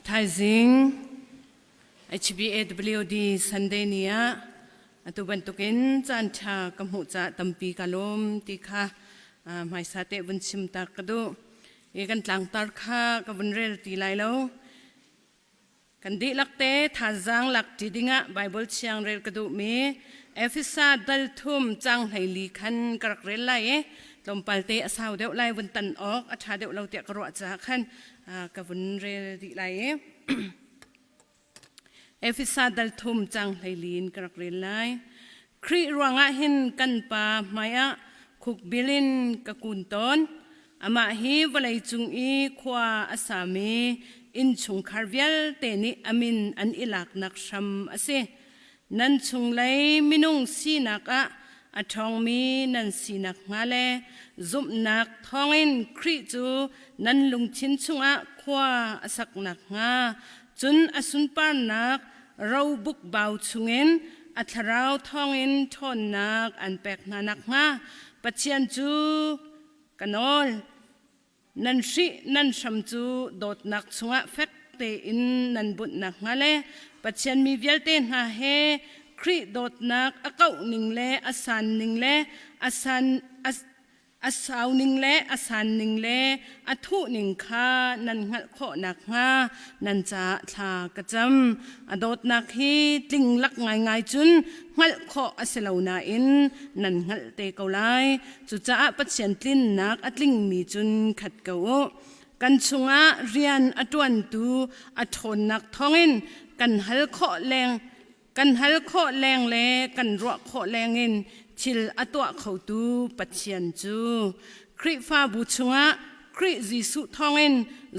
Thaizing HBAWD Sunday ni ah atu bantukin caan ṭha ka hmuh caah tampi ka lawm ti kha hmaisa te vun chim ta ka duh. I kan tlangtar kha ka vun rel ti lai lo. Kan dihlak te thazaang lak ṭi dingah Baibal thiang rel ka duhmi Efesa dal thum cang 14 khan ka rak rel lai i tlawmpal te a sau deuh lai vun tan awk a ṭha deuh lo tiah ka ruah caah khan ka vun rel dih lai i Efesa dal thum cang 14 in ka rak rel lai. Khrih ruangah hin kan Pa hmaiah khukbil in ka kun tawn. Amah hi vawleicung i khua a sami innchungkhar vialte nih a min an i laknak hram a si. Nan chunglei minung sinak ah a ṭhawngmi nan sinak hnga le zumhnak thawngin Khrih cu nan lungthin chungah khua a sak nakhnga, cun a sunparnak robukbau chungin a thlarau thawngin ṭhawnnak an pek hna nakhnga Pathian cu ka nawl. Nan hrih nan hram cu dawtnak chungah fek tein nan bunh nakhnga le Pathian mi vialte hna he Khrih dawtnak a kauh ning le a san ning le a san a sau ning le a san ning le a thuh ning kha nan hngalh khawh nakhnga nan caah thla ka cam. A dawtnak hi tling lak ngaingai cun hngalh khawh a si lo nain nan hngalh te ko lai. Cucaah Pathian tlinnak a tlingmi cun khat ko u. Kan chungah rian a ṭuantu a ṭhawnnak thawngin kan hal khawh leng kan hal khawh leng le kan ruah khawh lengin thil a tuah khotu Pathian cu Khrihfabu chungah Khrih Jesuh thawngin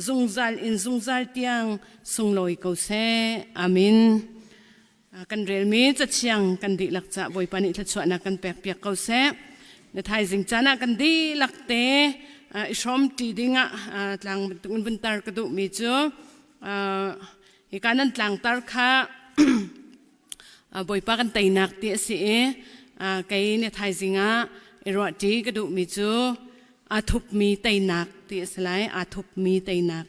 zungzal in zungzal tiang sunglawi ko seh. Amen. Kan relmi cathiang kan dihlak ca Bawipa nih thluachuahnak kan pek piak ko seh. Na thaizing caan ah kan dihlak te i hrawm ṭi dingah tlang bantukin vun tar ka duhmi cu hika nan tlangtar kha Bawipa kan teinak ti a si i kei na thaizing ah i ruah ṭi ka duhmi cu aa thupmi teinak ti a si lai aa thupmi teinak.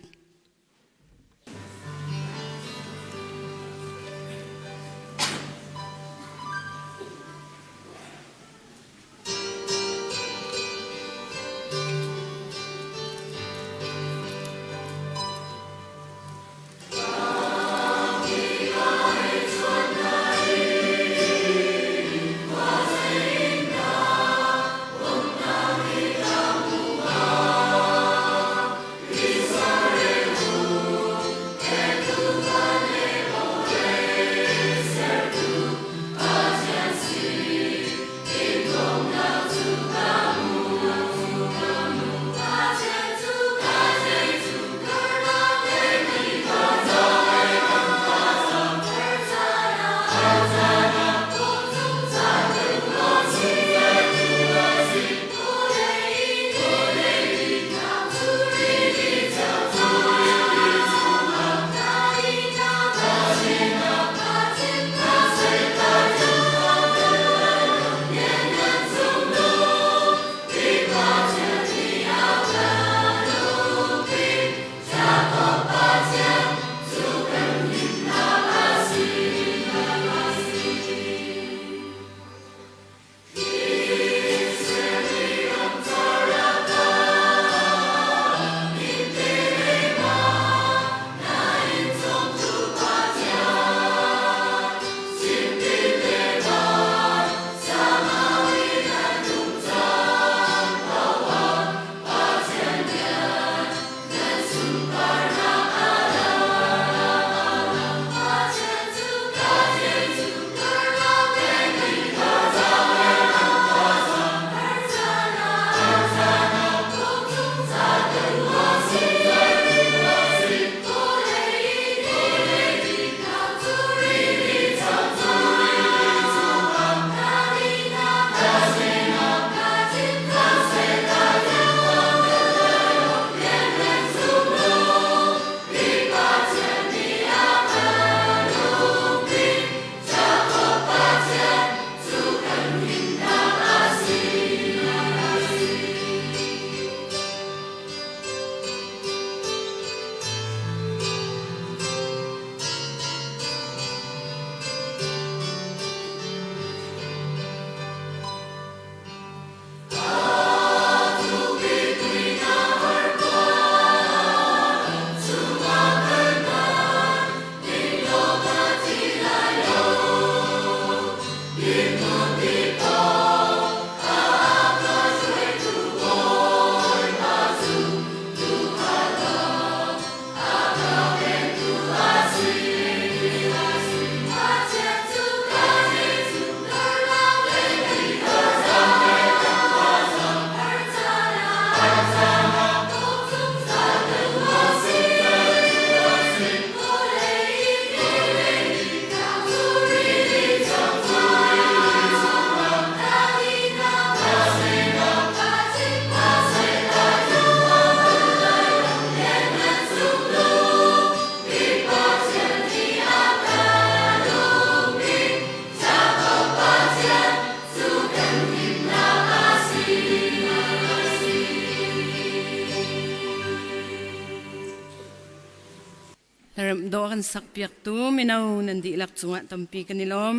Hlaremh dawh kan sakpiaktu mino nan dihlak cungah tampi kan i lawm.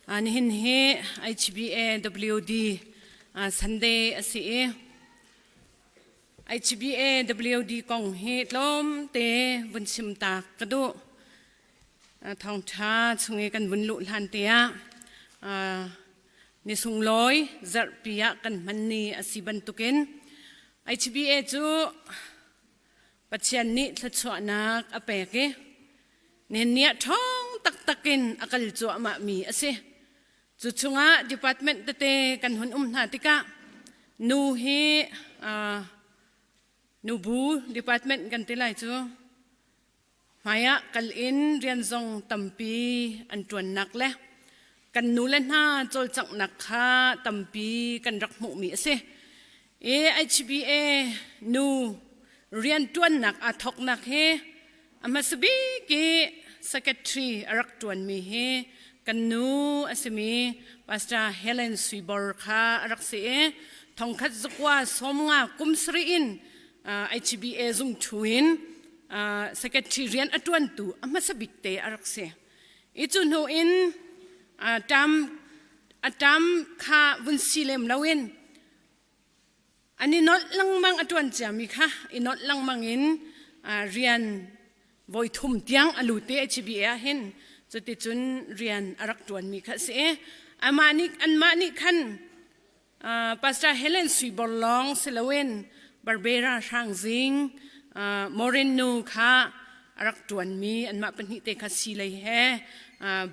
Nihin hi HBA WD Sunday a si i HBA WD kong hi tlawmte vun chim ta ka duh. Thawngṭha chung i kan vun luh hlan te ah ni sunglawi zarhpi ah kan hman ni a si bantukin HBA cu Pathian nih thluachuahnak a pek i nihin ah ṭhawng taktak in a kal cuahmahmi a si. Cu chungah department tete kan hun um hna tikah nu hi nubu department kan ti lai cu hmaiah kal in rian zong tampi an ṭuannak le kan nu le hna cawlcanghnak kha tampi kan rak hmuhmi a si. AHBA nu rianṭuannak aa thawknak hi a hmasa bik i secretary a rak ṭuanmi hi kan nu a simi Pastor Helen Suibor kha a rak si i thongkhat zakua sawmnga kum sarih in HBA zung ṭhu in secretary rian a ṭuantu a hmasa bik te a rak si. I cu hnu in term a term kha vun si lem loin an i nolh lengmang a ṭuan ciami kha i nolh lengmang in rian voi thum tiang a lut i HBA ah hin cuticun rian a rak ṭuanmi kha a si i amah nih anmah nih khan Pastor Helen Suibor lawng si loin Barbera Hrangzing Maureen nu kha a rak ṭuanmi anmah pahnih te kha si lei he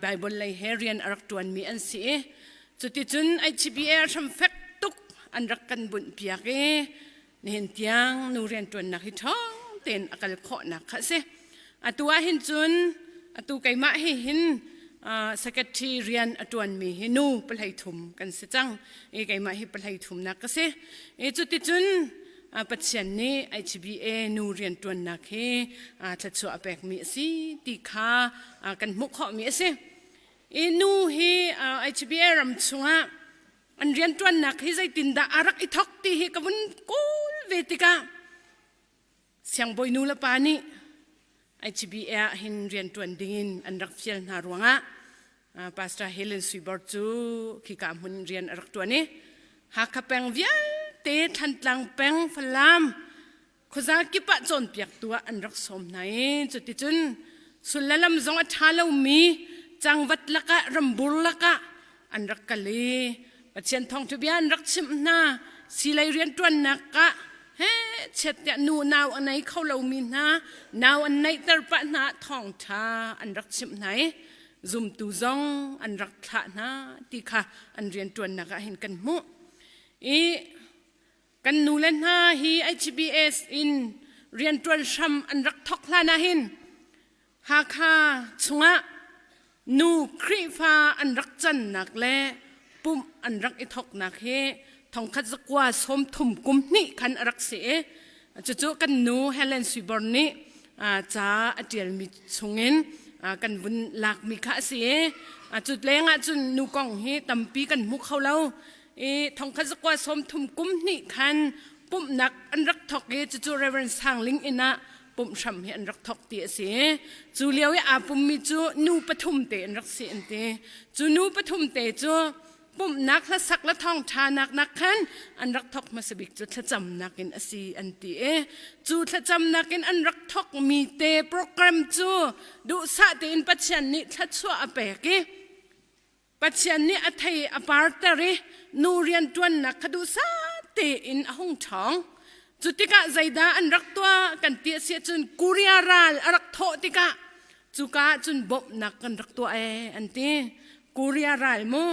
Bible lei he rian a rak ṭuanmi an si i cuticun HBA hram fek tuk an rak kan bunh piak i nihin tiang nu rianṭuannak hi ṭhawng tein a kal khawhnak kha a si. Atu ah hin cun atu keimah hi hin secretary rian a ṭuanmi hi nu pahlei thum kan si cang i keimah hi pahlei thumnak ka si. I cuticun Pathian nih HBA nu rianṭuannak hi thluachuah a pekmi a si ti kha kan hmuh khawhmi a si. I nu hi HBA ram chungah an rianṭuannak hi zeitindah a rak i thawk ti hi ka vun kawl ve tikah siangbawi nu le pa nih HBA ah hin rianṭuan dingin an rak fial hna ruangah Pastor Helen Suibor cu khika hmun rian a rak ṭuan i Hakha peng vialte Thantlang peng Falam khuaza kip ah cawnpiaktu ah an rak sawm hna i cuticun sul le lam zong a ṭha lomi cangvat lakah rambur lakah an rak kal i Pathian thawngṭha bia an rak chimh hna silei rianṭuannak ah he chiat tiah nu nau a nei kho lomi hna nau an neihter pah hna thawngṭha an rak chimh hna i zumtu zong an rak thlah hna ti kha an rianṭuannak ah hin kan hmuh i Kan nule hna hi HBS in rianṭuan hram an rak thawk hlan ahhin Hakha chungah nu Khrihfa an rak cannak le pumh an rak i thawknak hi thongkhat zakua 30 kum hnih khan a rak si i cucu kan nu Helen Suiborn nih ca a ṭialmi chungin kan vun lakmi kha a si i cu lengah cun nu kong hi tampi kan hmu kho lo. I thongkhat zakua 30 kum hnih khan pumhnak an rak thawk i cucu Reverend Sang Ling inn ah pumh hram hi an rak thawk ti a si. Cu lio i aa pummi cu nu pathum te an rak si an ti. Cu nu pathum te cu pumhnak hlasak le thawngṭha nak nak khan an rak thawk hmasa bik cu thlacamnak in a si an ti i cu thlacamnak in an rak thawkmi te program cu duhsah tein Pathian nih thluachuah a pek i Pathian nih a thei a parter i nu rianṭuannak kha duhsah tein a hung ṭhawng. Cu tikah zeidah an rak tuah kan ti a si ahcun Korea ral a rak thawh tikah cuka ah cun bawmhnak kan rak tuah ee an ti. Korea ral mu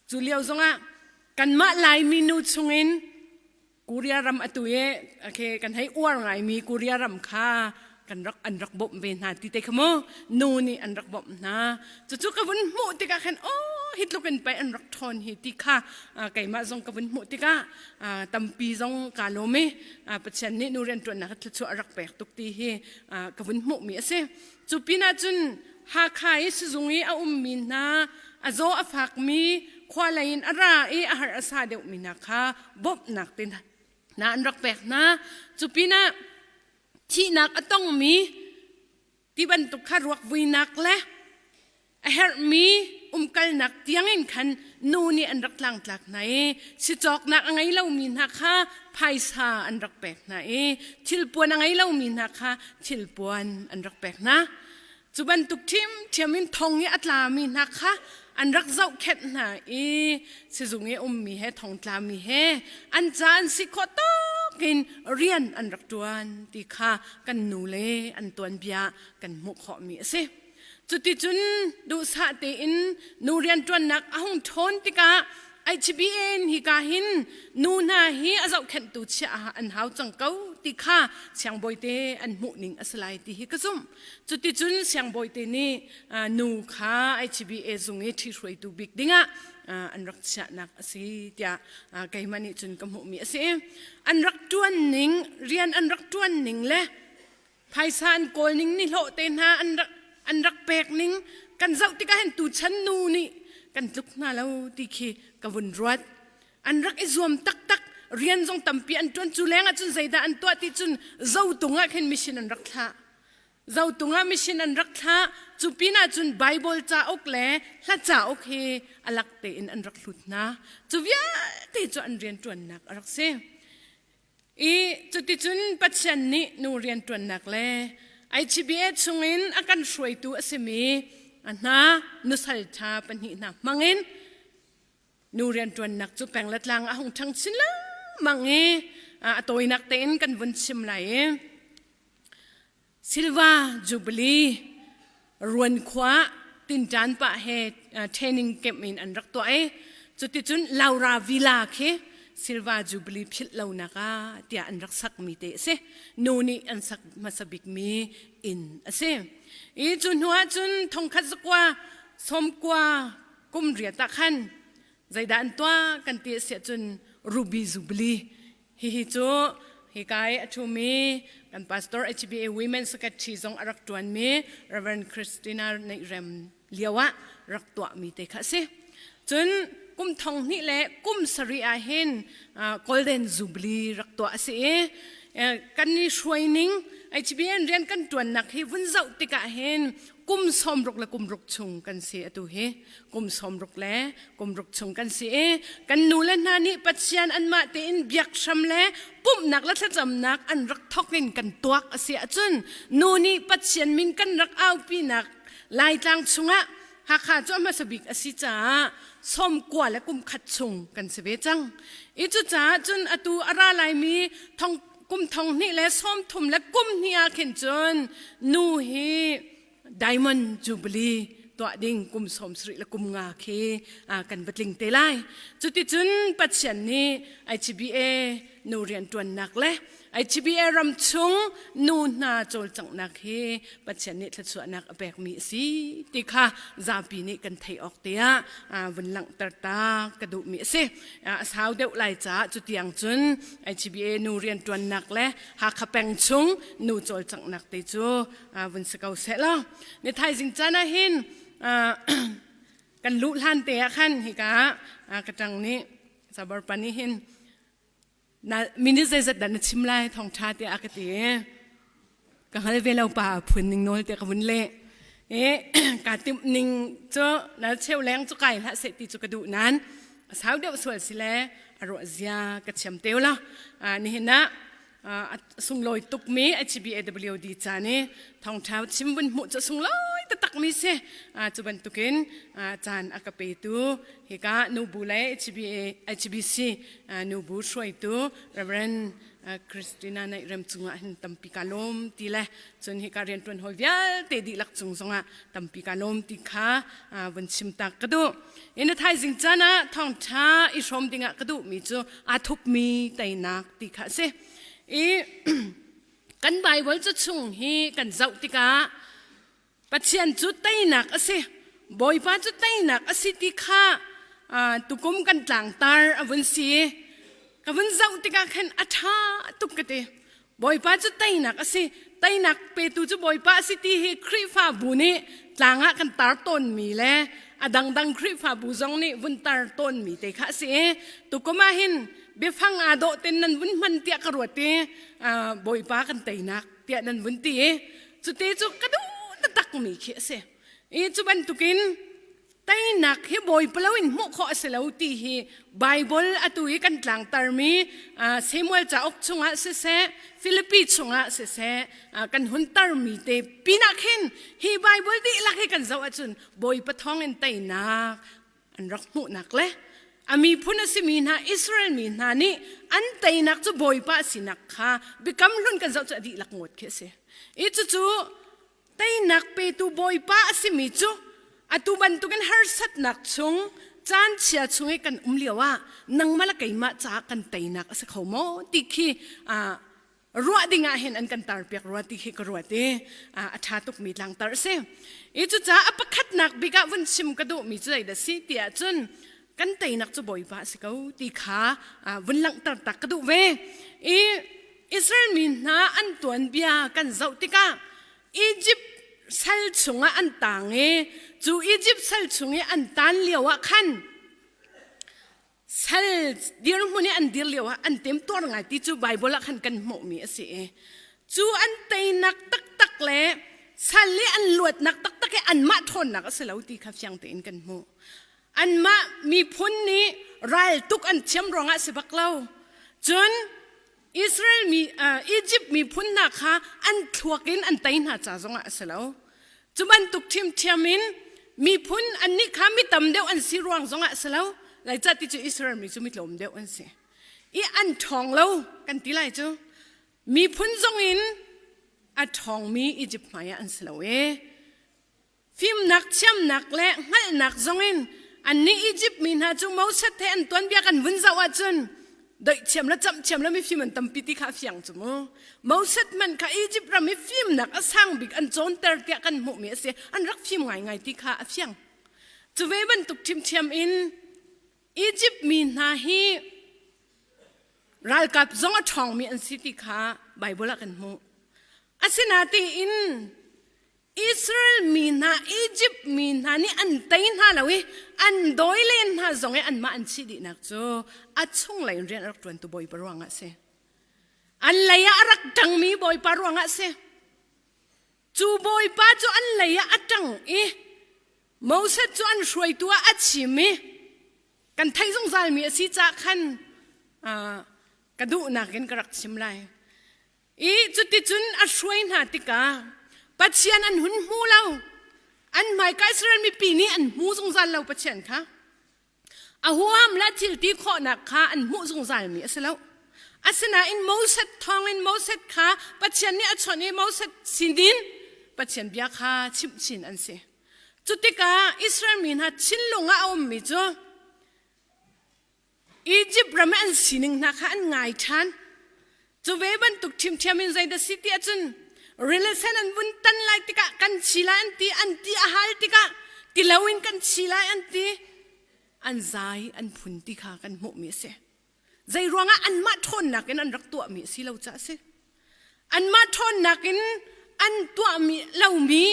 cu lio zongah kanmah Laimi nu chungin Korea ram atu i okay, kan hei uar ngaimi Korea ram kha kan rak an rak bawmh ve hna ti te kha mu nu nih an rak bawmh hna cucu ka vun hmuh tikah khan oh hi tluk in pei an rak ṭhawn hi ti kha keimah zong ka vun hmuh tikah tampi zong kaa lawm i Pathian nih nu rianṭuannak thluachuah a rak pek tuk ti hi ka vun hmuhmi a si cu pinah cun Hakha i sizung i a ummi hna a zaw a fakmi khua lei in a ra i a har a sa deuhmi hna kha bawmhnak te hna an rak pek hna. Cu pinah thihnak a tongmi Ti bantuk kha ruak vuinak le a herhmi umkalnak tiangin khan nu nih an rak tlangtlak hna i sicawknak a ngei lomi hna kha phaisa an rak pek hna i thilpuan a ngei lomi hna kha thilpuan an rak pek hna. Cu bantuk ṭhiamṭhiam in thong i a tlami hna kha an rak zohkhenh hna i sizung i ummi he thongtlami he an ca an si khawh tawk in rian an rak ṭuan ti kha kan nu le an tuanbia kan hmuh khawhmi a si. Cuticun duhsah tein nu rianṭuannak a hung ṭhawn tikah HBN hika hin nu hna hi a zohkhenhtu chiah an hau cang ko ti kha siangbawite an hmuh ning a si lai ti hi ka zumh. Cuticun siangbawite nih nu kha HBA zung i ṭhihruaitu bik dingah an rak chiahnak a si tiah keimah nih cun ka hmuhmi a si. An rak ṭuan ning, rian an rak ṭuan ning le phaisa an kawl ning nihlawh te hna an rak an rak pek ning kan zoh tikah hin tuchan nu nih kan tluk hna lo ti khi ka vun ruat. An rak i zuam taktak rian zong tampi an ṭuan cu leng ah cun zeidah an tuah ti cun zotung ah khin mission an rak thlah. Zotung ah mission an rak thlah. Cu pinah cun Bible cauk le hla cauk hi a lak tein an rak hlut hna. Cu vialte cu an rianṭuannak a rak si. I cuticun Pathian nih nu rianṭuannak le IGBA chungin a kan hruaitu a simi hna nusal ṭha pahnih hna hmangin nu rianṭuannak cu peng le tlang a hung ṭhang chin lengmang i a tawinak tein kan vun chim lai i Silva Jubilee Ruankhua tinṭan pah he training camp in an rak tuah i cuticun Laura Villa khi Silva Jubilee philh lonak ah tiah an rak sakmi te a si. Nu nih an sak hmasa bikmi inn a si. I cu hnu ah cun thongkhat zakua sawmkua kum riat ah khan zeidah an tuah kan ti a si ahcun Ruby Jubilee Hihi cu hika i a ṭhumi kan pastor HBA Women Secretary zong a rak ṭuanmi Reverend Christina Neih lio ah rak tuahmi te kha a si. Cun kum thong hnih le kum sarih ah hin Golden Jubilee rak tuah a si i kan i hruaining HBN rian kan ṭuannak hi vun zoh tikah hin kum sawmruk le kum ruk chung kan si atu hi. Kum sawmruk le kum ruk chung kan si i kan nu le hna nih Pathian anmah tein biak hram le pumhnak le thlacamnak an rak thawk in kan tuak a si ahcun nu nih Pathian min kan rak aupinak Laitlang chungah Hakha cu a hmasa bik a si caah sawmkua le kum khat chung kan si ve cang. I cucaah cun atu a ra laimi thong kum thong hnih le sawm thum le kum hnih ah khin cun nu hi Diamond Jubilee tuah ding kum 70 le kum nga khi kan va tling te lai. Cuticun Pathian nih IGBA nu rianṭuannak le IGBA ram chung nu hna cawlcanghnak hi Pathian nih thluachuahnak a pekmi a si ti kha zapi nih kan theih awk tiah vun langhter ta ka duhmi a si. A sau deuh lai caah cutiang cun IGBA nu rianṭuannak le Hakha peng chung nu cawlcanghnak te cu vun si ko seh law ni thaizing caan ah hin kan luh hlan te ah khan hika ka ṭang nih sabar pa nih hin na minute zeizat dah na chim lai thawngṭha tiah a ka ti ka hngal ve lo pa phun ning nawl te ka vun leh e ka timh ning cu na cheu leng cu kai hlah seh ti cu ka duh nan a sau deuh sual si le a ruah zia ka thiam teu la nihin ah a sunglawi tukmi HBAWD ca nih thawngṭha chim vun hmuh cu sunglawi taktakmi si. Cu bantukin caan a ka petu hika nubu le HBA, HBC nubu hruaitu Reverend Christina Naih Rem cungah hin tampi ka lawm ti le cun hika rianṭuan hawi vialte dihlak cung zongah tampi ka lawm ti kha vun chim tak ka duh. In a thaizing caan ah thawngṭha i hrawm dingah ka duhmi cu aa thupmi teinak ti kha a si. I kan Bible cu chung hi kan zoh tikah Pathian cu teinak a si, Bawipa cu teinak a si ti kha tukum kan tlangtar a vun si. Ka vun zoh tikah khan a ṭha tuk ka ti. Bawipa cu teinak a si. Teinak petu cu Bawipa a si ti hi Khrihfabu nih tlang ah kan tar tawnmi le a dangdang Khrihfabu zong nih vun tar tawnmi te kha a si i tukum ah hin biafang aa dawh ten nan vun hman tiah ka ruat i Bawipa kan teinak tiah nan vun ti i cute cu ka duh taktakmi khi a si. I cu bantukin teinak hi bawipa loin hmuh khawh a si lo ti hi Bible atu i kan tlangtarmi Samuel cauk chungah siseh Filipi chungah siseh kan hun tarmi te pinah khin hi Bible dihlak hi kan zoh ahcun bawipa thawngin teinak an rak hmuhnak le a miphun a simi hna Israel mi hna nih an teinak cu bawipa a sinak kha biakam hlun kan zoh cu a dihlak ngawt khi a si. I cucu teinak petu bawipa a simi cu atu bantukin harsatnak chung caan chia chung i kan um lio ah nangmah le keimah caah kan teinak a si kho maw ti khi ruah ding ah hin an kan tarpiak rua ti khi ka ruat i a ṭha tukmi tlangtar a si. I cucaah a pakhatnak bik ah vun chim ka duhmi cu zeidah si ti ahcun kan teinak cu Bawipa a si ko ti kha vun langhter tak ka duh ve. I Israel mi hna an tuanbia kan zoh tikah Egypt sal chungah an tang i cu Egypt sal chung i an tan lio ah khan sal dirhmun i an dir lio ah an temtuar ngai ti cu Bible ah khan kan hmuhmi a si i cu an teinak taktak le sal i an luatnak taktak hi anmah ṭhawnnak a si lo ti kha fiang tein kan hmuh. Anmah miphun nih raltuk an thiam ruangah a si bak lo. Cun Israel mi Egypt miphun hna kha an thluak in an tei hna ca zongah a si lo. Cu bantuk ṭhiamṭhiam in miphun annih kha mi tam deuh an si ruang zongah a si lo. Zeicah ti cu Israel mi cu mi tlawm deuh an si. I an ṭhawng lo kan ti lai cu. Miphun zong in a ṭhawngmi Egypt hmaiah an si lo i Fimnak, thiamnak le hngalhnak zongin annih Izipt mi hna cu Moses he an tuanbia kan vun zoh ahcun doih thiam le camh thiam le mifim an tampi ti kha a fiang cu mu. Moses hmanh kha Izipt ram i fimnak a sang bik an cawnter tiah kan hmuhmi a si. An rak fim ngaingai ti kha a fiang. Cu ve bantuk ṭhiamṭhiam in Izipt mi hna hi ralkap zong a ṭhawngmi an si ti kha Baibal ah kan hmuh. Asinain Israel mi hna, Egypt mi hna nih an tei hna lo i an dawi len hna zong i anmah an chih dihnak cu a chunglei in rian a rak ṭuantu Bawipa ruangah a si. An lei ah a rak ṭangmi Bawipa ruangah a si. Cu Bawipa cu an lei ah a ṭang i Moses cu an hruaitu ah a chim i kan theih zungzalmi a si caah khan ka duhnak in ka rak chim lai. I cuticun a hruai hna tikah Pathian an hun hmu lo. An hmaika Israel mipi nih an hmu zungzal lo Pathian kha. A huam le thil ti khawhnak kha an hmuh zungzalmi a si lo. Asinain Moses thawngin Moses kha Pathian nih a chawnh i Moses sinin Pathian bia kha chimh chin an si. Cutikah Israel mi hna thinlung ah a ummi cu Egypt ram i an sining hna kha an ngai ṭhan. Cu ve bantuk ṭhiamṭhiam in zeidah si ti ahcun rili sen an vun tan lai tikah kan chi lai an ti, an ti a hal tikah ti loin kan chi lai an ti. An zai an phun ti kha kan hmuhmi a si. Zei ruangah anmah ṭhawnnak in an rak tuahmi a si lo caah a si. Anmah ṭhawnnak in an tuahmi lomi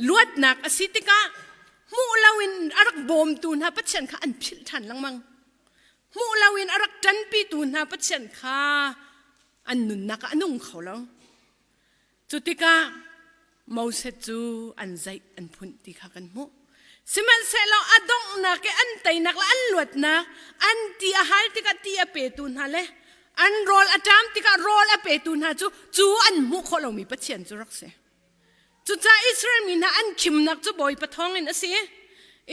luatnak a si tikah hmuh loin a rak bawmtu hna Pathian kha an philh ṭhan lengmang. Hmuh loin a rak ṭanpitu hna Pathian kha an nunnak ah a nung kho lo. Cu tikah Moses cu an zaih an phunh ti kha kan hmuh. Sihmanhsehlaw a donghnak i an teinak le an luatnak an ti a hal tikah ti a petu hna le an rawl a ṭam tikah rawl a petu hna cu cu an hmuh khawh lomi Pathian cu rak si. Cucaah Israel mi hna an khimnak cu Bawipa thawngin a si.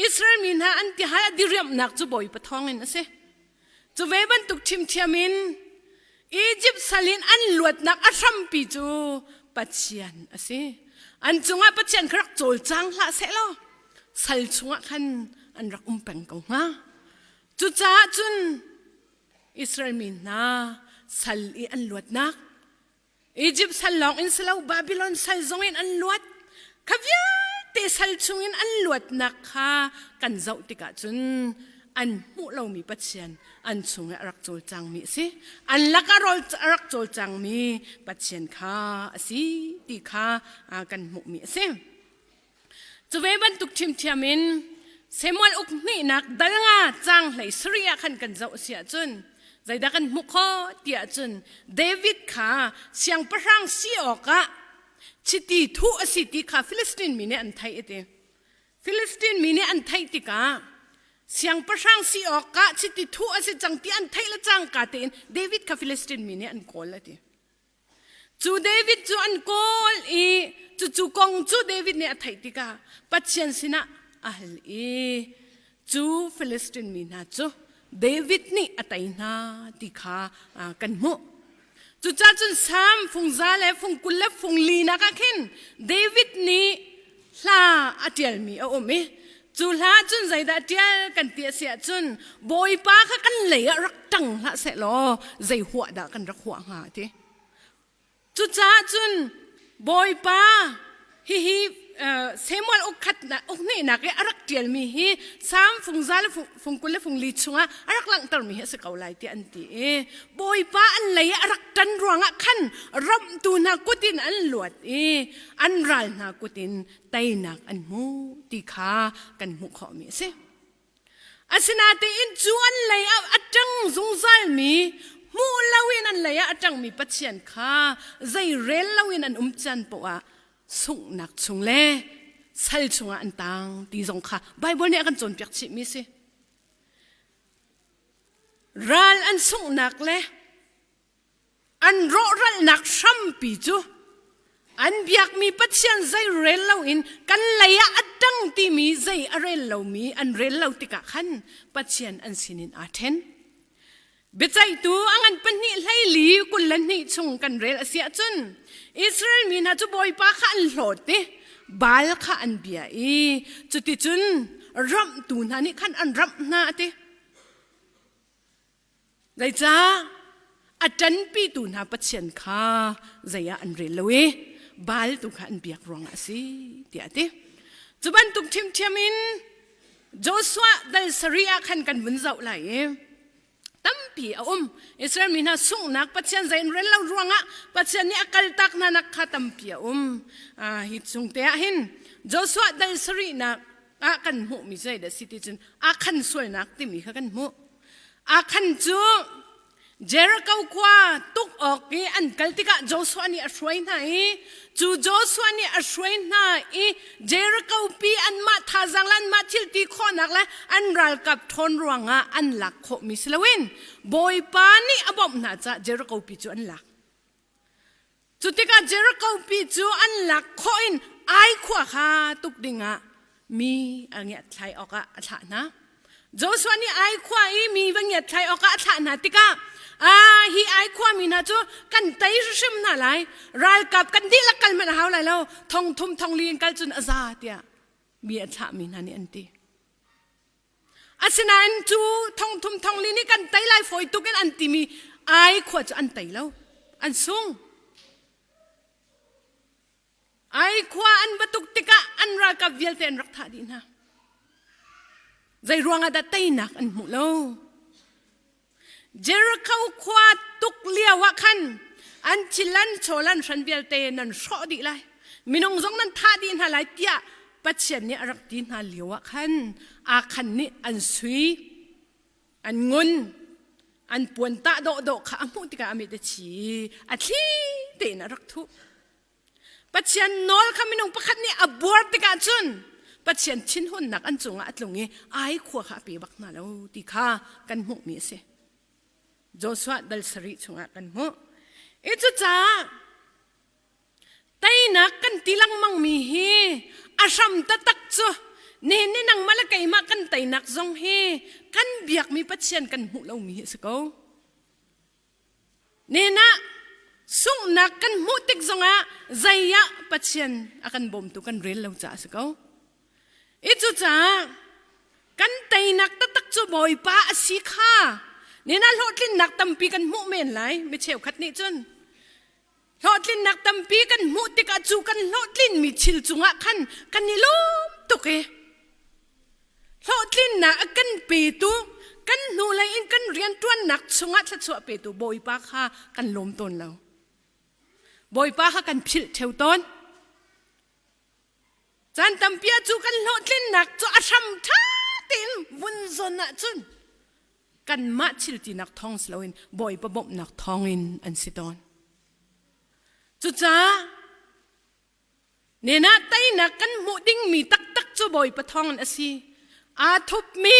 Israel mi hna an tihal a diriamhnak cu Bawipa thawngin a si. Cu ve bantuk ṭhiamṭhiam in Egypt sal in an luatnak a hrampi cu Pathian a si. An cungah Pathian kha rak cawlcang hlah sehlaw sal chungah khan an rak um peng ko hnga. Cucaah cun Israel mi hna sal i an luatnak Egypt sal lawng in si lo Babylon sal zong in an luat. Kha vialte sal chungin an luatnak kha kan zoh tikah cun an hmuh lomi Pathian an chung i a rak cawlcangmi a si. An lakah rawl a rak cawlcangmi Pathian kha a si ti kha kan hmuhmi a si. Cu ve bantuk ṭhiamṭhiam in Samuel uk hnihnak dal nga caang hlei sarih ah khan kan zoh a si ahcun zeidah kan hmuh khawh ti ahcun David kha siangpahrang si awkah. Chiti thuh a si ti kha Filistin mi nih an theih a ti. Filistin mi nih an theih tikah siangpahrang si awkah chiti thuh a si cang ti an theih le cangka tein David kha Filistin mi nih an kawl a ti. Cu David cu an kawl i cucu kong cu David nih a theih tikah Pathian sinah a hal i cu Filistin mi hna cu David nih a tei hna ti kha kan hmuh. Cucaah cun Salm fung za le fung 20 le fung li nak ah khin David nih hla a ṭialmi a um i cu hla cun zeidah ṭial kan ti a si ahcun Bawipa kha kan lei ah rak ṭang hlah seh law zei huah dah kan rak huah hnga ti. Cucaah cun Bawipa hihi Samuel ukkhat ukhnihnak i a rak ṭialmi hi Salm fung za le fung 20 le fung li chungah a rak langhtermi hi a si ko lai tiah an ti i Bawipa an lei i a rak ṭan ruangah khan ramhtu hna kut in an luat i an ral hna kut in teinak an hmu ti kha kan hmuh khawhmi a si. Asinain cu an lei ah a ṭang zungzalmi hmuh loin an lei ah a ṭangmi Pathian kha zei rel loin an um caan poah ah sunghnak chung le sal chungah an tang ti zong kha Baibal nih a kan cawnpiak chihmi a si. Ral an sunghnak le An rawhralhnak hrampi cu an biakmi Pathian zei rel loin kan lei ah a ṭang timi zei a rel lomi an rel lo tikah khan Pathian an sinin aa ṭhen. Biaceihtu a ngan pahnih 24 22 chung kan rel a si ahcun Israel mi hna cu Bawipa kha an hlawt i Baal kha an bia i cuticun ramhtu hna nih khan an ramh hna a ti. Zeicah a ṭanpitu hna Pathian kha zei ah an rel lo i Baal tu kha an biak ruangah a si tiah a ti. Cu bantuk ṭhiamṭhiam in Joshua dal sarih ah khan kan vun zoh lai i tampi a um. Israel mi hna sunghnak Pathian zei an rel lo ruangah Pathian nih a kaltak hna nak kha tampi a um. Hi chung te ah hin Joshua dal sarihnak ah kan hmuhmi zei dah si ti cun Akhan sualnak timi kha kan hmuh. Akhan cu Jericho khua tuk awk i an kal tikah Joshua nih a hruai hna i cu Joshua nih a hruai hna i Jericho pi anmah thazaang le anmah thil ti khawhnak le an ralkap ṭhawn ruangah an lak khawhmi si loin Bawipa nih a bawmh hna caah Jericho pi cu an lak. Cu tikah Jericho pi cu an lak khawh in Ai khua kha tuk dingah mi a ngiatthlai awkah a thlah hna. Joshua nih Ai khua i mi va ngiatthlai awkah a thlah hna tikah ah hi Ai khua mi hna cu kan tei hrim hna lai ralkap kan dihlak kal hmanh a hau lai lo thong thum thong li in kal cun a za tiah mi a thlahmi hna nih an ti. Asinain cu thong thum thong li nih kan tei lai fawi tuk in an timi ai khua cu an tei lo. An sung. Ai khua an va tuk tikah an ralkap vialte an rak thah dih hna. Zei ruangah dah teinak an hmuh lo? Jericho khua tuk lio ah khan an thil an chawl an hran vialte nan hrawh dih lai. Minung zong nan thah dih hna lai tiah Pathian nih a rak ti hna lio ah khan Akhan nih an sui, an ngun, an puan tah dawhdawh kha a hmuh tikah a mit a chi i a thli tein a rak thuh. Pathian nawl kha minung pakhat nih a buar tikah cun Pathian thinhunnak an cungah a tlung i ai khua kha a pe bak hna lo ti kha kan hmuhmi a si. Joshua dal sarih chungah kan hmuh. I cucaah teinak kan ti lengmangmi hi a hram taktak cu nihin ni nangmah le keimah kan teinak zong hi kan biakmi Pathian kan hmuh lomi hi a si ko. Nen ah sunghnak kan hmuh tik zongah zei ah Pathian a kan bawmtu kan rel lo caah a si ko. I cucaah kan teinak taktak cu Bawipa a si kha nen ah hlawhtlinnak tampi kan hmuh men lai mi cheukhat nih cun hlawhtlinnak tampi kan hmuh tikah cu kan hlawhtlinmi thil cungah khan kan i lawm tuk i Hlawhtlinnak a kan petu, kan hnulei in kan rianṭuannak chungah thluachuah petu Bawipa kha kan lawm tawn lo. Bawipa kha kan philh ṭheo tawn. Caan tampi ah cu kan hlawhtlinnak cu a hram ṭha tein vun zawn ahcun kanmah thil tinak thawng si loin Bawipa bawmhnak thawngin an si tawn. Cucaah. Nena teinak kan hmuh dingmi taktak cu Bawipa thawngin a si. Aa thupmi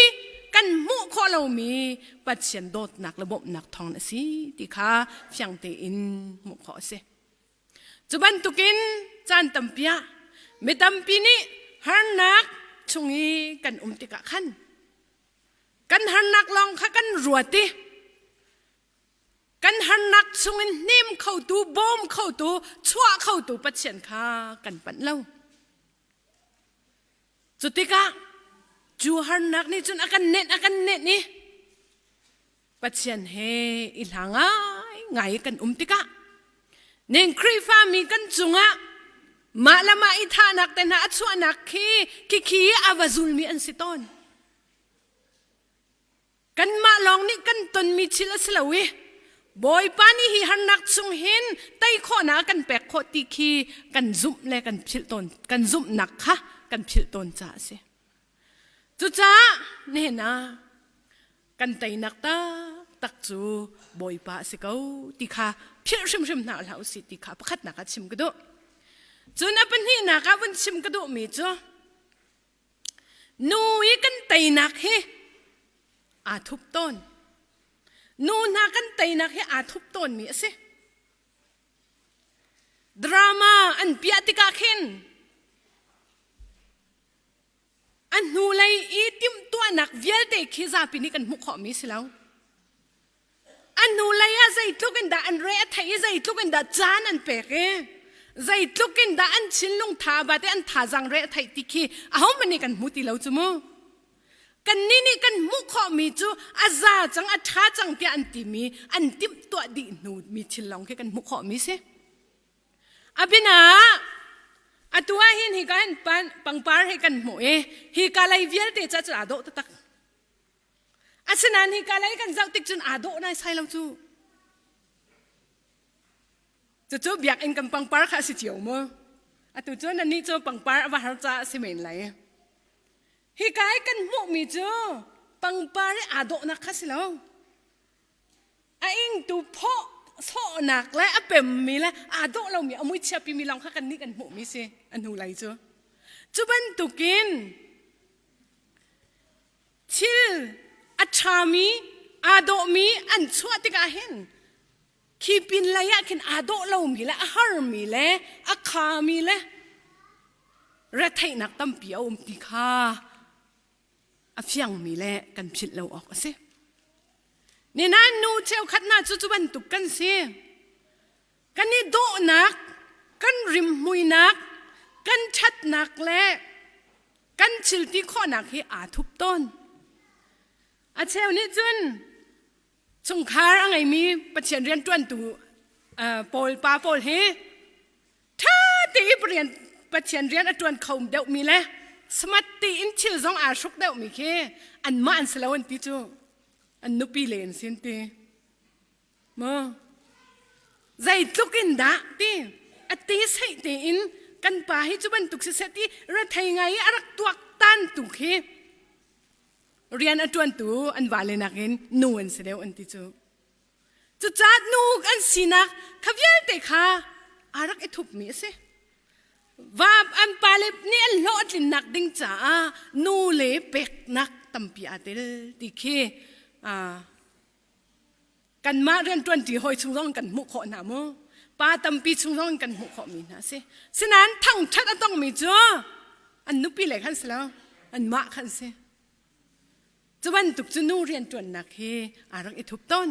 kan hmuh khawh lomi Pathian dawtnak le bawmhnak thawngin a si ti kha fiang tein hmuh khawh a si. Cu bantukin caan tampi ah mi tampi nih harnak chung i kan um tikah khan kan harnak lawng kha kan ruat i Kan harnak chungin hnem khotu, bawm khotu, chuah khotu Pathian kha kan panh lo. Cu tikah cu harnak nih cun a kan nenh a kan nenh i Pathian he i hla ngai ngai kan um tikah ning Khrihfa mi kan cungah mah le mah i thahnak te hna a chuahnak khi khi a va zulmi an si tawn. Kanmah lawng nih kan tonmi thil a si lo i Bawipa nih hi harnak chung hin tei khawhnak a kan pek khawh ti khi kan zumh le kan philh tawn kan zumhnak kha kan philh tawn caah a si. Cucaah nihin ah kan teinak taktak cu Bawipa a si ko ti kha philh hrimhrim hna hlah usih ti kha pakhatnak ah chim ka duh. Cun a pahnihnak ah vun chim ka duhmi cu Nu i kan teinak hi aa thup tawn. Nu hna kan teinak hi aa thup tawnmi a si. Drama an piah tikah khin a hnulei i timhtuahnak vialte khi zapi nih kan hmuh khawhmi si lo. A hnulei ah zeitluk in dah an re a theih i zeitluk in dah caan an pek i zeitluk in dah an thinlung tha ba te an thazaang re a theih ti khi ahohmanh nih kan hmu ti lo cu mu. Kannih nih kan hmuh khawhmi cu a za cang a ṭha cang tiah an timi an timhtuah dih hnu mi thil lawng khi kan hmuh khawhmi si. A bina atu ah hin hika hin pangpar hi kan hmuh i hika lei vialte ca cu aa dawh taktak. Asinain hika lei kan zoh tik cun aa dawh naisai lo cu. Cucu biakinn kan pangpar kha a si cio mu. Atu cu nannih cu pangpar a va har caah a si men lai. Hika i kan hmuhmi cu pangpar i aa dawhnak kha si lo. A ingtu phawh sawhnak le a pemmi le aa dawh lomi a mui chiapimi lawng kha kannih kan hmuhmi si a hnu lei cu. Cu bantukin Thil a ṭhami, aa dawhmi an chuah tikah hin khi pinlei ah khin aa dawh lomi le a harmi le a khami le retheihnak tampi a um ti kha a fiangmi le kan philh lo awk a si. Ninain nu cheukhat hna cu cu bantuk kan si. Kan i dawhnak, kan rimhmuinak, kan ṭhatnak le kan thilti khawhnak hi aa thup tawn. A cheu nih cun chungkhar a ngeimi Pathian rianṭuantu pawl pa pawl hi ṭha tein Pathian rian a ṭuan kho deuhmi le smart tein thil zong aa hruk deuhmi khi anmah an si lo an ti cu an nupi le an si an ti. Maw? Zeitluk in dah ti a ti seih tein kan pa hi cu bantuk siseh ti rethei ngai i a rak tuaktan tu khi rian a ṭuantu an vale nakin nu an si deuh an ti cu. Cucaah nu an sinak kha vialte kha aa rak i thupmi a si. Va an pale nih an hlawhtlinnak ding caah nu le peknak tampi aa tel ti khi Kanmah rianṭuanṭi hawi chung zong kan hmuh khawh hna mu. Pa tampi chung zong kan hmuh khawhmi hna a si. Sinain thangṭhat a tongmi cu an nupi le khan si lo, anmah khan si. Cu bantuk cu nu rianṭuannak hi aa rak i thup tawn.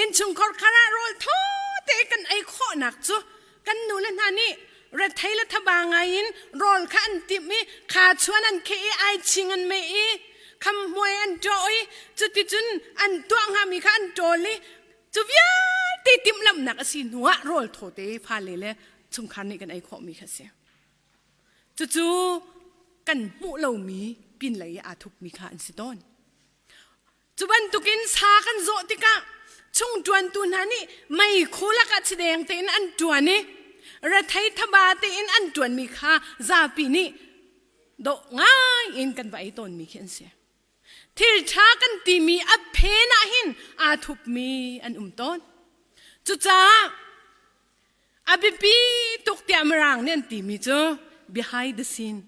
Innchungkhar khar ah rawl thaw te kan ei khawhnak cu kan nu le hna nih rethei le thaba ngai in rawl kha an timh i kha chuan an kheh i ai ching an meh i khamhmuai an ṭawh i cuticun an tuah hngami kha an ṭawl i cu vialte timhlamhnak a si hnuah rawl thaw te fale le chungkhar nih kan ei khawhmi kha a si. Cucu kan hmuh lomi pinlei i aa thupmi kha an si tawn. Cu bantukin sa kan zawh tikah chungṭuantu hna nih meikhu lakah chideng tein an ṭuan i rethei thaba tein an ṭuanmi kha zapi nih dawh ngai in kan va ei tawnmi khi an si. Thil ṭha kan timi a phen ah hin aa thupmi an um tawn. Cucaah a biapi tuk tiah Mirang nih an timi cu Behind the scene.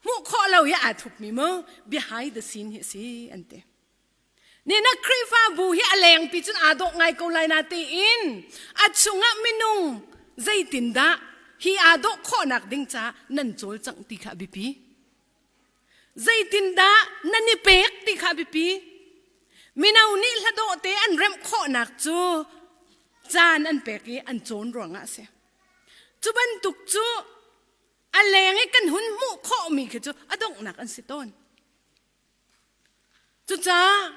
Hmuh khawh lo hi aa thupmi mu behind the scene hi a si an ti. Nina Khrihfabu hi a lengpi cun aa dawh ngai ko lai na tiin a chungah minung zeitindah hi aa dawh khawhnak ding caah nan cawlcangh ti kha a biapi. Zeitindah nan i pek ti kha a biapi. Mino nih hladawh te an remh khawhnak cu caan an pek i an cawn ruangah a si. Cu bantuk cu a leng i kan hun hmuh khawhmi khi cu a donghnak an si tawn. Cucaah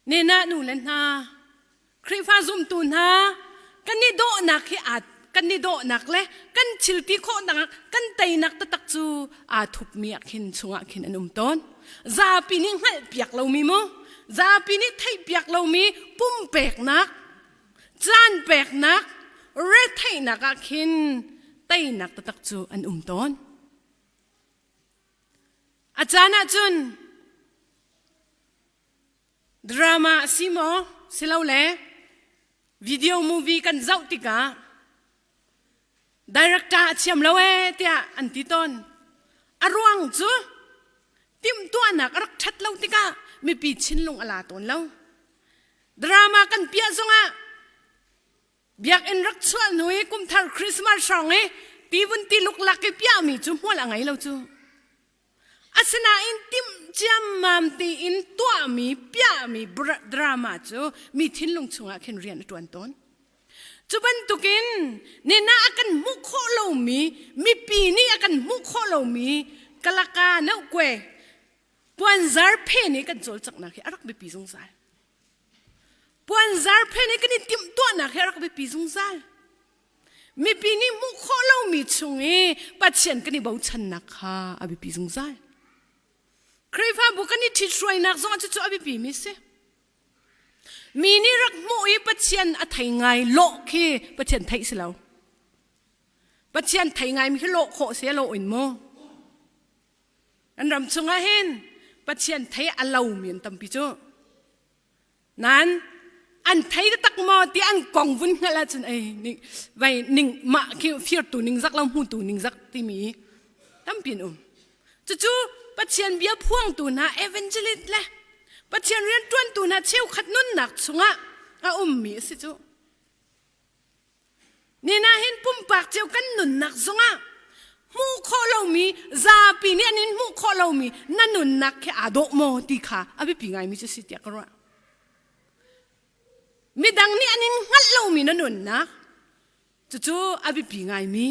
nena nu le hna, Khrihfa zumtu hna, kan i dawhnak hi aa kan i dawhnak le kan thil ti khawhnak kan teinak taktak cu aa thupmi ah khin chungah khin an um tawn. Zapi nih hngalhpiak lomi mu, zapi nih theihpiak lomi pumpeknak, caan peknak, retheihnak ah khin teinak taktak cu an um tawn. A caan ahcun drama a si maw silole video movie kan zoh tikah director a thiam lo ee tiah an ti tawn. A ruang cu timhtuahnak a rak ṭhat lo tikah mipi thinlung a la tawn lo. Drama kan piah zongah Biakinn rak chuah hnu i kumthar Christmas hrawng i tivun ti luklak i piahmi cu hmual a ngei lo cu. Asinain timh ciammam tiin tuahmi piahmi drama cu mi thinlung chungah khin rian a ṭuan tawn. Cu bantukin nina a kan hmuh khawh lomi mipi nih a kan hmuh khawh lomi kalaka nohkue puanzar phen i kan cawlcanghnak hi a rak biapi zungzal. Puanzar phen i kan i timhtuahnak hi a rak biapi zungzal. Mipi nih hmuh khawh lomi chung i Pathian kan i bochannak kha a biapi zungzal. Khrihfabu kan i ṭhithruainak zong ah cucu a biapi mi si. Mi nih rak hmuh i Pathian a thei ngai lawh khi Pathian theih si lo. Pathian thei ngai mi khi lawh khawh si lawh in mu. An ram chungah hin Pathian thei a lomi an tampi cu. Nan an thei tak maw ti an kong vun hngalh ahcun ei ning vai ning mah khi firtu ning zak lo hmutu ning zak timi tampi an um. Cucu Pathian bia phuangtu hna evangelist le Pathian rianṭuantu hna cheukhat nunnak chungah a ummi a si cu. Nina hin pumpak cio kan nunnak zongah hmuh khawh lomi zapi nih an in hmuh khawh lomi na nunnak khi aa dawh maw ti kha a biapi ngaimi cu si tiah ka ruah. Midang nih an in hngalh lomi na nunnak cucu a biapi ngaimi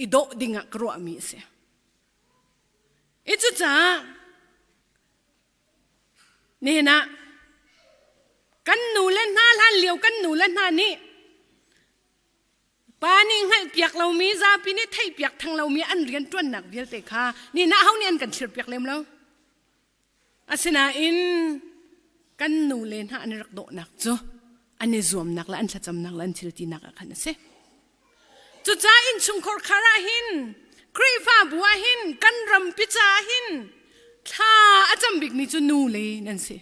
i dawh dingah ka ruahmi a si. I cucaah Nihin ah kan nu le hna hlan lio kan nu le hna nih pa nih hngalhpiak lomi zapi nih theihpiak theng lomi an rian ṭuannak vialte kha nihin ah ho nih an kan thlirpiak lem lo. Asinain kan nu le hna an i rak dawhnak cu an i zuamnak le an thlacamnak le an thiltinak ah khan a si. Cucaah innchungkhar khar ah hin Khrihfabu ah hin kan rampi caah hin thla a cam bikmi cu nu le nan si.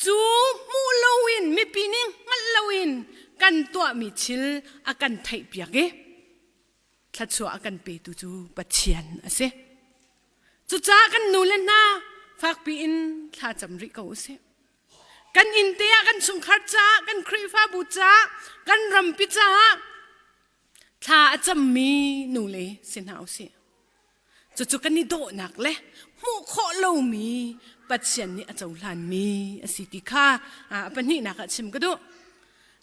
Cu hmuh loin mipi nih hngalh loin kan tuahmi thil a kan theihpiak i thluachuah a kan petu cu Pathian a si. Cucaah kan nu le hna fakpi in thla cam rih ko u sih. Kan inn te ah kan chungkhar caah, kan Khrihfabu caah, kan rampi caah thla a cammi nu le si hna u sih. Cucu kan i dawhnak le hmuh khawh lomi Pathian nih a cohlanmi a si ti kha a pahnihnak ah chim ka duh.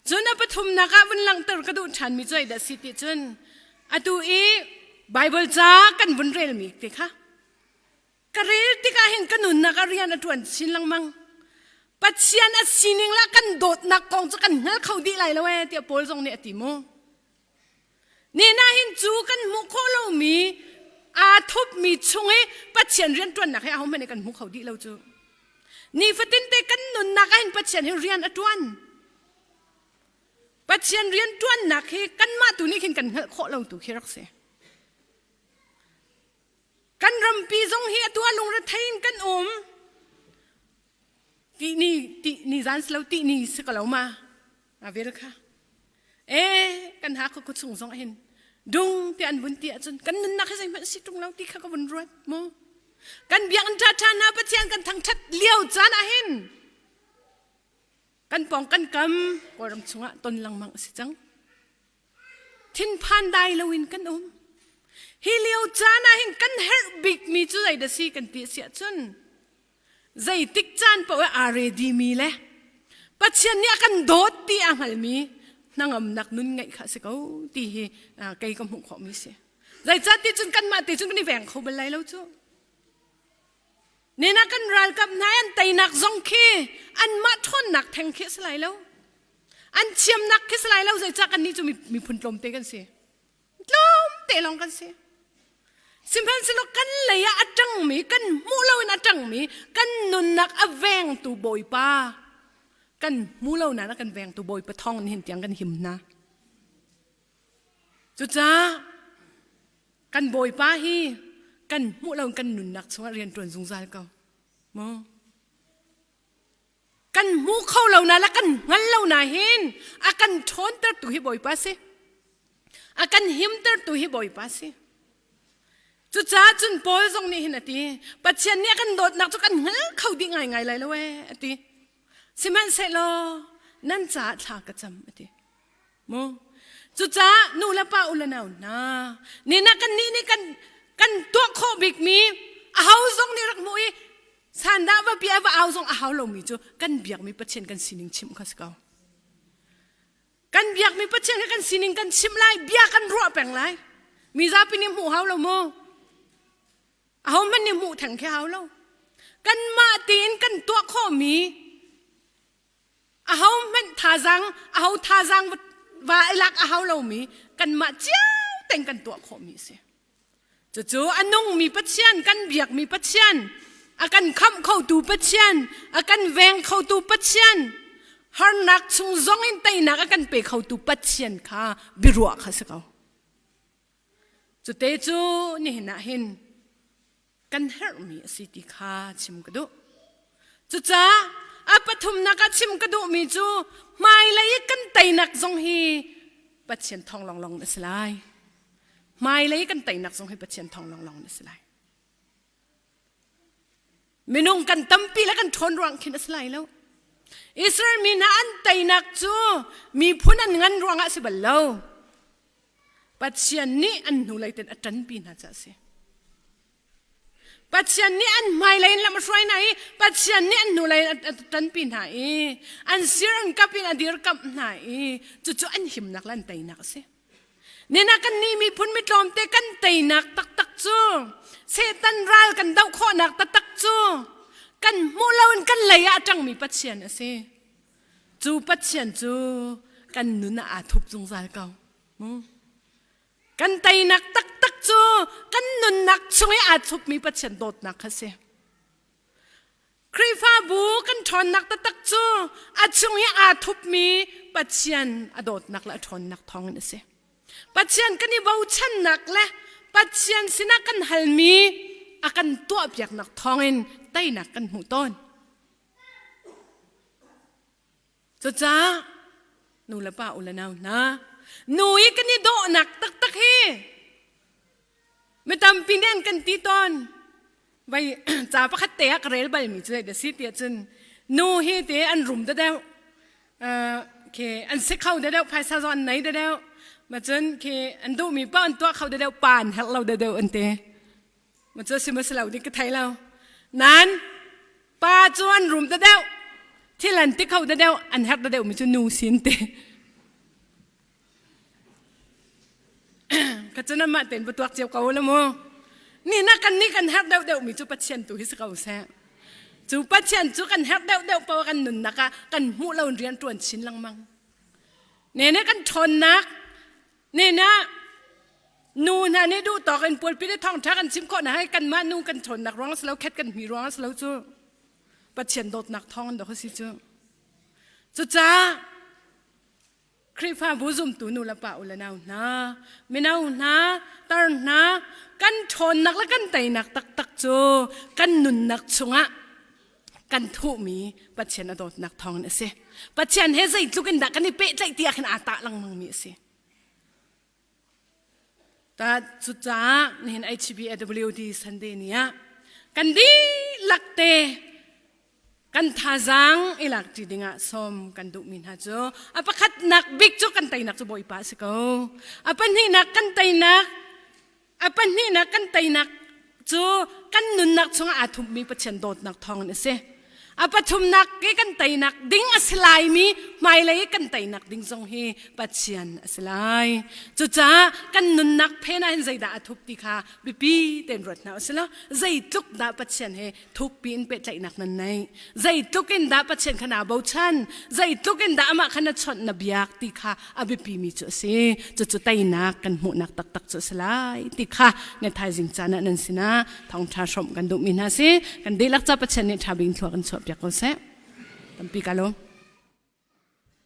Cun a pathumnak ah vun langhter ka duh ṭhanmi cu zeidah si ti cun atu i Baibal ca kan vun relmi te kha Ka rel tikah hin ka nunnak ah rian a ṭuan chin lengmang. Pathian a sining le kan dawtnak kong cu kan hngal kho dih lai lo ee tiah Paul zong nih a ti mu. Nina hin cu kan hmuh khawh lomi aa thupmi chung i Pathian rianṭuannak hi ahohmanh nih kan hmu kho dih lo cu. Nifatin te kan nunnak ah hin Pathian hi rian a ṭuan. Pathian rianṭuannak hi kanmah tu nih khin kan hngalh khawh lo tu khi rak si. Kan rampi zong hi atu ah lungrethei in kan um. Ti ni ti ni zan si lo ti ni si ko lo ma. A vel kha. Eh. kan ha kho chung zong hin dung ti an vun ti ahcun kan nunnak hi zeihmanh si ṭung lo ti kha ka vun ruat mu. Kan biakinn ṭhaṭha hna Pathian kan thangṭhat lio caan ah hin kan pawng kan kam Kawlram chungah ton lengmang a si cang. Thinphan dai loin kan um. Hi lio caan ah hin kan herh bikmi cu zei dah si kan ti a si ahcun zeitik caan paoh ah aa ready mi le Pathian nih a kan dawt ti a hngalmi hnangamnak nun ngeih kha a si ko ti hi kei ka hmuh khawhmi si. Zeicahti cun kanmah te cun kan i veng kho bal lai lo cu. Nena kan ralkap hna an teinak zong khi anmah ṭhawnnak theng khi a si lai lo. An thiamnak khi si lai lo zeicah kannih cu miphun tlawmte kan si. Tlawmte lawng kan si. Sihmanhsehlaw kan lei ah a ṭangmi, kan hmuh loin a ṭangmi, kan nunnak a vengtu Bawipa, kan hmu lo nain a kan vengtu Bawipa thawng nihin tiang kan him hna. Cucaah kan Bawipa hi kan hmuh lo kan nunnak chungah rian ṭuan zungzal ko. Mu? Kan hmu kho lo na le kan hngal lo na hin a kan ṭhawntertu hi Bawipa si. A kan himtertu hi Bawipa si. Cucaah cun Paul zong nih hin a ti, Pathian nih a kan dawtnak cu kan hngal kho dih ngaingai lai lo ee, a ti. Sihmanhsehlaw nan caah thla ka cam, a ti. Mu. Cucaah nu le pa u le nau hna, nina kan nih nih kan kan tuah khawh bikmi aho zong nih rak hmuh i sandah va bia va au zong a hau lomi cu kan biakmi Pathian kan sining chimh kha si ko. Kan biakmi Pathian kha kan sining kan chimh lai, bia kan ruah peng lai. Mi zapi nih hmuh hau lo mu. Aho hmanh nih hmuh theng khi hau lo. Kanmah tein kan tuah khawhmi aho hmanh thazaang aho thazaang va i lak a hau lomi kanmah cio tein kan tuah khawhmi a si. Cucu a nungmi Pathian kan biakmi Pathian a kan khamh khotu Pathian a kan veng khotu Pathian harnak chung zong in teinak a kan pe khotu Pathian kha biaruah kha si ko. Cute cu nihin ah hin kan herhmi a si ti kha chim ka duh. Cucaah a pathumnak ah chim ka duhmi cu hmailei i kan teinak zong hi Pathian thawng lawnglawng a si lai. Hmailei kan teinak zong hi Pathian thawng lawnglawng a si lai. Minung kan tampi le kan ṭhawn ruang khin a si lai lo. Israel mi hna an teinak cu miphun an ngan ruangah a si bal lo. Pathian nih an hnulei ten a ṭanpi hna caah a si. Pathian nih an hmailei in lam a hruai hna i Pathian nih an hnulei in a ṭanpi hna i an sir an kap in a dirkamh hna i cucu an himnak le an teinak a si. Nina kan nih miphun mi tlawmte kan teinak taktak cu Satan ral kan doh khawhnak taktak cu kan hmuh loin kan lei ah a ṭangmi Pathian a si. Cu Pathian cu kan nun ah aa thup zungzal ko. Kan teinak taktak cu kan nunnak chung i aa thupmi Pathian dawtnak kha si. Khrihfabu kan ṭhawnnak taktak cu a chung i aa thupmi Pathian a dawtnak le a ṭhawnnak thawngin a si. Pathian kan i bochannak le Pathian sinah kan halmi a kan tuahpiaknak thawngin teinak kan hmuh tawn. Cucaah nu le pa u le nau hna, nu i kan i dawhnak taktak hi mi tampi nih an kan ti tawn. Vai ca pakhat te ah ka rel balmi cu zei si tiah cun nu hi te an rum deuh khi an si kho deuh phaisa zong an nei deuh ma cun khi an duhmi paoh an tuah kho deuh pa an herh lo deuh an ti. Ma cu si ma si lo ding ka thei lo. Nan pa cu an rum ta deuh thil an ti kho ta deuh an herh ta deuh mi cu nu sin te ka cu nan mah tein va tuak cio ko la mu ni na kan ni kan herh deuh deuh mi cu Pathian tu hi si ko seh cu Pathian cu kan herh deuh deuh paoh kan nunnak ah kan hmuh lo in rian ṭuan chin lengmang ne ne kan ṭhawnnak Ne na nu hna nih duh tawk in pulpit i thawngṭha kan chim khawh na hai kanmah nu kan ṭhawnnak ruang si lo khet kan hmi ruang si lo cu Pathian dawtnak thawng in dawk a si cu cucaah Khrihfabu zumtu nu le pa u le nau hna mino hna tar hna kan ṭhawnnak le kan teinak taktak cu kan nunnak chungah kan thuhmi Pathian a dawtnak thawngin a si. Pathian he zeitluk in dah kan i pehtlaih ti ah khin aa tah lengmangmi a si. Ta cucaah nihin HBAWD Sunday ni ah kan dihlak te kan thazaang i lak ṭi dingah sawm kan duhmi hna cu a pakhatnak bik cu kan teinak cu Bawipa a si ko. A pahnihnak kan teinak a pahnihnak kan teinak cu kan nunnak chungah aa thupmi Pathian dawtnak thawngin a si. A pathumnak i kan teinak ding a si laimi hmailei i kan teinak ding zong hi Pathian a si lai. Cucaah kan nunnak phen ah hin zeidah a thup ti kha biapi tein ruat hna usih law zeitluk dah Pathian he thukpi in pehtlaihnak nan neih zeitluk in dah Pathian kha naa bochan zeitluk in dah amah kha na chawnh na biak ti kha a biapimi cu a si. Cucu teinak kan hmuhnak taktak cu a si lai ti kha na thaizing caan ah nan sinah thawngṭha hrawmh kan duhmi hna si. Kan dihlak ca Pathian nih ṭha bik in thlua kan chuahpiak ko seh. Tampi ka lawm.